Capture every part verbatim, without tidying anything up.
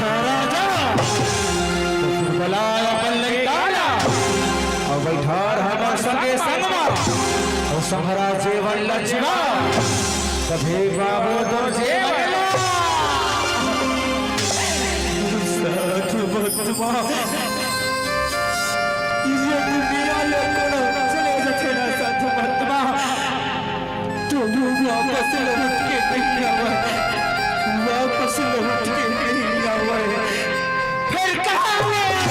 राजा, तो फिर बलाय अपन लइका ला, अउ बइठार हमर संगे संग मा, अउ संघरा जेवन ल चिवा, तभे पाबो तो जेवन ला। साधु महात्मा, ये दुनिया ले कोनो चले जथे ना साधु महात्मा, तो वो वापस लौट के नहीं आवे, वापस लौट के नहीं आवे। फिर कहाँ ले आए?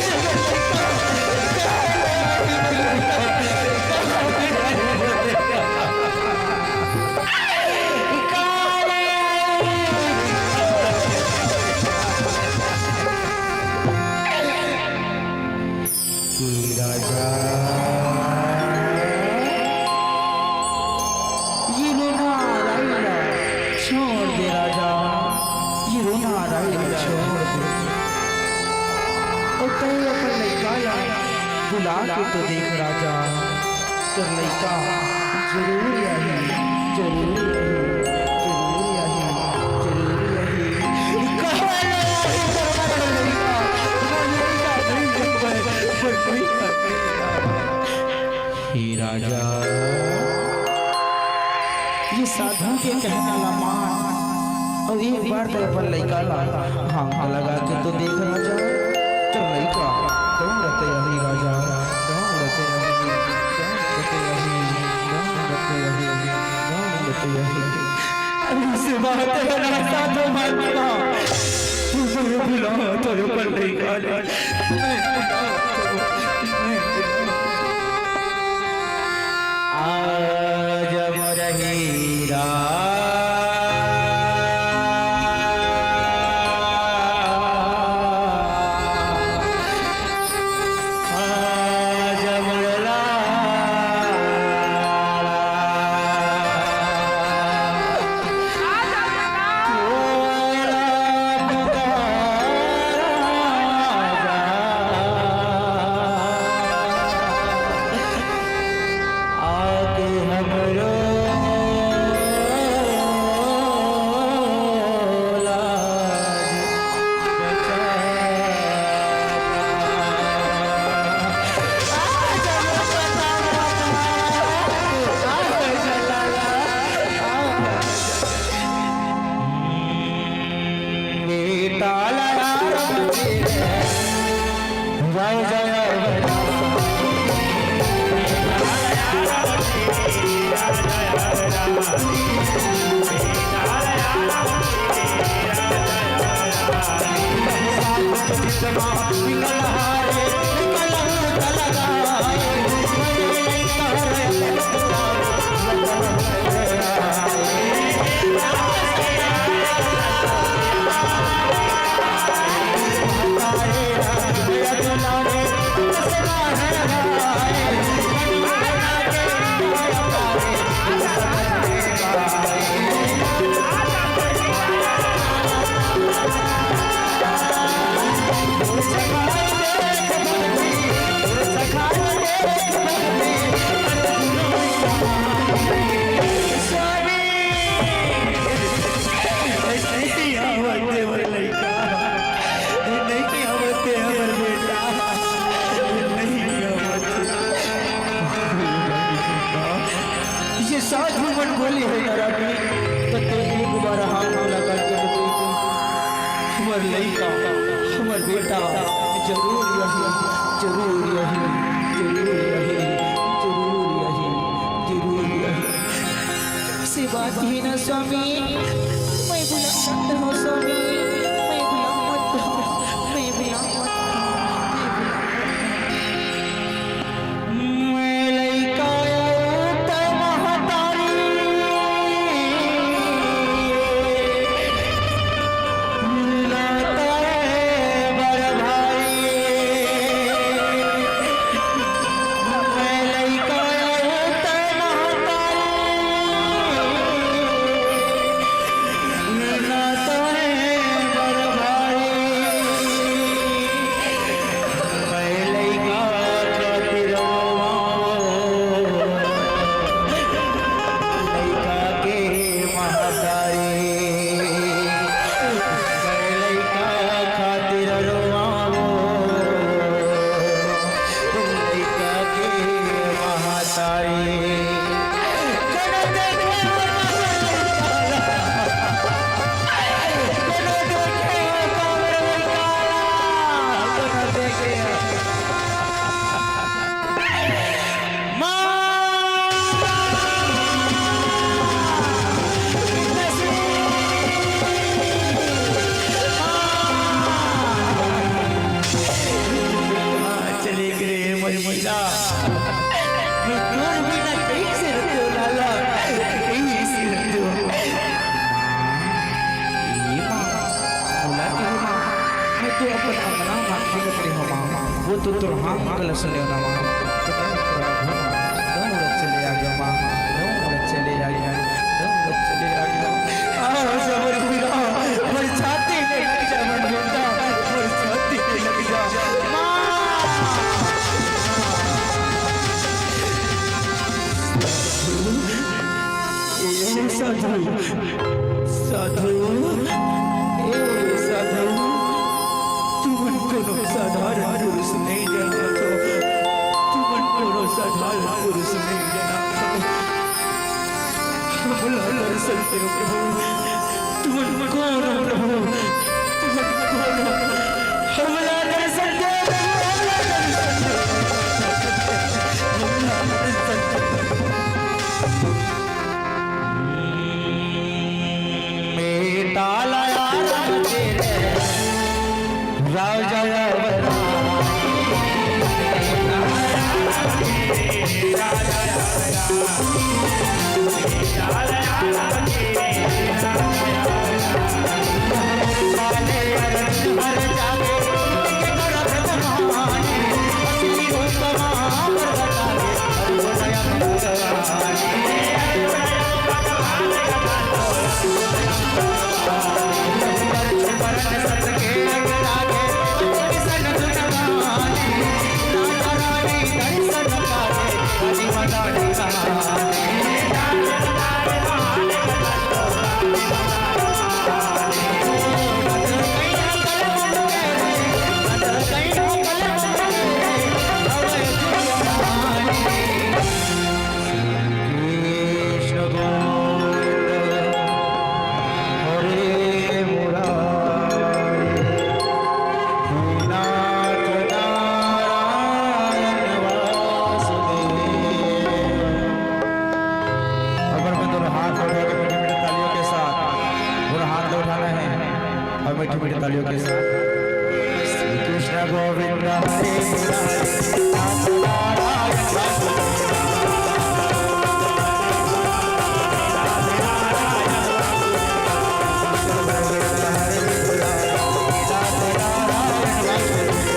कहाँ ले आए? हे राजा, ये रोना राई ला छोड़ दे राजा, ये रोना राई ला छोड़ दे। अउ तैं अपन लइका ला बुला के तो देख राजा, तोर लइका जरूर आही, जरूर आही, जरूर आही, जरूर आही। कहाँ ले आही तोर लइका? मोर लइका नहीं देखबे, मोर लइका नहीं। हे राजा, ये साधु के कहना ला मान, अउ एक बार तो अपन लइका ला हाथ लगा के तो देख राजा, तोर लइका दौड़ते आही राजा, दौड़ते आही, दौड़ते आही, दौड़ते आही, दौड़ते आही। अइसे बात हे ना साधु महात्मा, तैं बुला तो अपन लइका ला। आज मोर हीरा, आज मोर लाड़ा, तोला पुकारा राजा। आके हमरो लाज बचा। बेटा लड़ा जय जय। स्वामी, नहीं आवत हे मोर लइका, नहीं आवत हे हमर बेटा, नहीं आवत हे। ये साधु मन बोले हे ना रानी, त तैं एक बार हाथ लगा के बता दे। हमर लइका, हमर बेटा जरूर आही, जरूर आही, जरूर आही, जरूर आही, जरूर आही। से बात हे ना स्वामी, मैं बुला सकता हूँ स्वामी, मैं बुला मत हूँ, मैं बुला मत हूँ, मैं बुला मत हूँ। मैं लइका अउ त महतारी, मिलना तय बर भाई। मैं लइका अउ त महतारी, मिलना तय सुनियो ना माँ, तो मैं पूरा घूमा, दौड़ चले आ गया माँ, दौड़ चले आ गया, दौड़ चले आ गया। आओ जबर हीरा, मोर छाती में लग जा, मोर बेटा, मोर छाती में लग जा। माँ! ए साधु, साधु, ए साधु, तुमन कोनो साधारण पुरुष नहीं जाना तो, तुमन कोनो साधारण पुरुष नहीं जाना तो। हमला दर्शन दे प्रभु, तुमन कौन हो प्रभु, तुमन कौन हो? हमला दर्शन दे प्रभु, हमला दर्शन दे, हमला दर्शन दे। कृष्ण गोविंद हरे मुरारी, हे नाथ नारायण वासुदेव। अगर मैं दोनों हाथ उठा के मीठे मीठे तालियों के साथ दोनों हाथ उठाना है और मीठे मीठे तालियों के साथ श्री कृष्ण गोविंद हरे मुरारी, नाथ नारायण वासुदेव।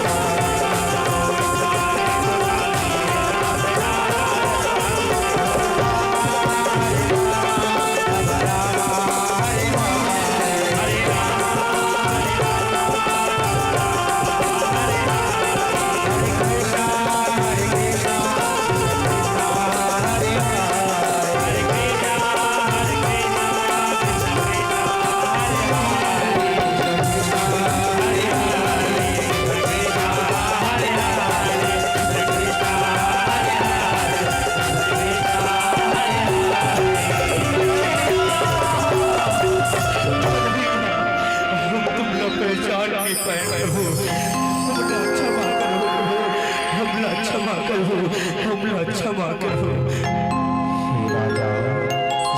हम तुम लोग पहचान नहीं पाए प्रभु, हमला क्षमा करो प्रभु, हमला क्षमा करो, हमला क्षमा करो। हे राजा,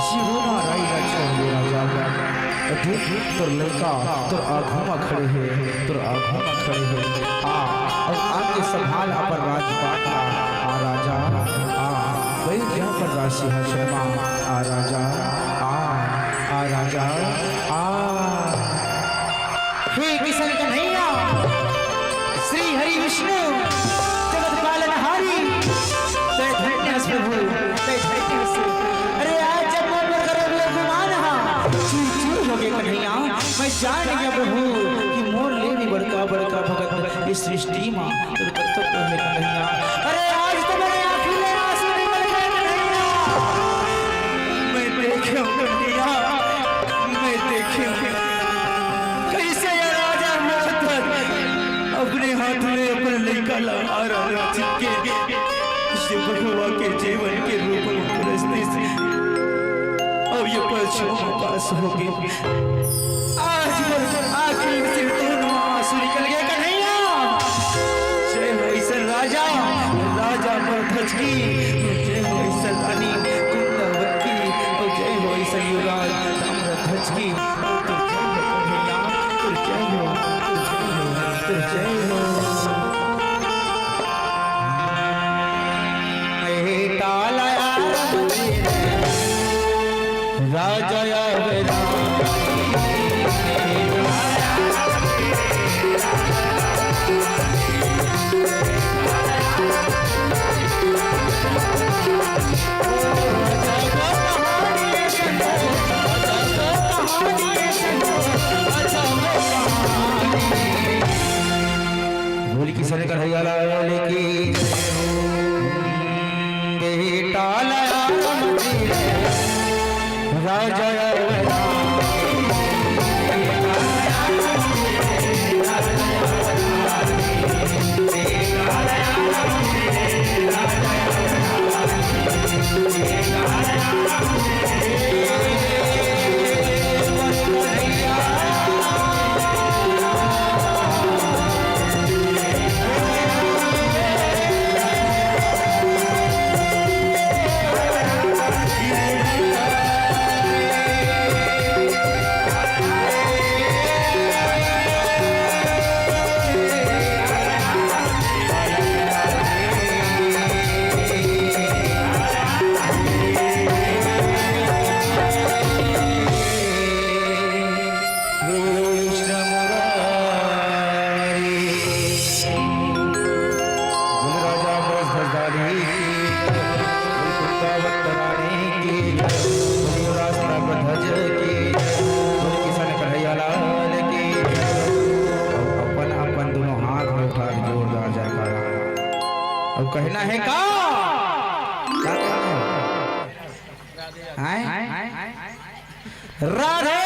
ये रोना राई ला छोड़ दे राजा। देख, तोर लइका तोर आघू म खड़े हे, तोर आघू म खड़े हे। आ, अउ आके संभाल अपन राजपाट ला। आ राजा, आ, बइठ जा अपन राज सिंहासन म। आ राजा, आ, आ राजा, आ। हे किशन कन्हैया, श्री हरि विष्णु, जगत पालनहारी, तय धन्य हस प्रभु, तय धन्य हस। अरे आज जब मोर कर गुमान हा, चूर चूर हो गए कन्हैया। मैं जान गया प्रभु कि मोर ले भी बड़का बड़का भगत इस सृष्टि मा तोर कर्तव्य हे कन्हैया। अरे आज तो मेरे आंखी ले आंसू निकल गए कन्हैया। मैं देखे हूँ कन्हैया, मैं देखे हूँ कैसे ये राजा मरत अपने हाथ में अपन लइका ला आरा चिपके ये भगवा के जीवन के रूप में परस्तिस। अब ये पल क्षमा पास हो गए। आज मोर आँखी से तोर आँसू निकल गए कन्हैया। जय हो अइसन राजा, राजा मरध्वज की। जय हो अइसन रानी कुंदन की। और जय हो अइसन युवराज ताम्रध्वज की। तो जय हो कन्हैया, तो जय हो, तो जय हो, तो जय हो। ए ताला आरती राजा आवे राम। राजा राजा ब्रजध्वज धारी की, बोल कुंतावत रानी की, बोल युवराज प्रगध्वज की, बोल किशन कन्हैया लाल की। अपन, अपन दोनों हाथ में उठा के जोरदार जयकारा। अब कहना है का? क्या कहना है? आए? राधे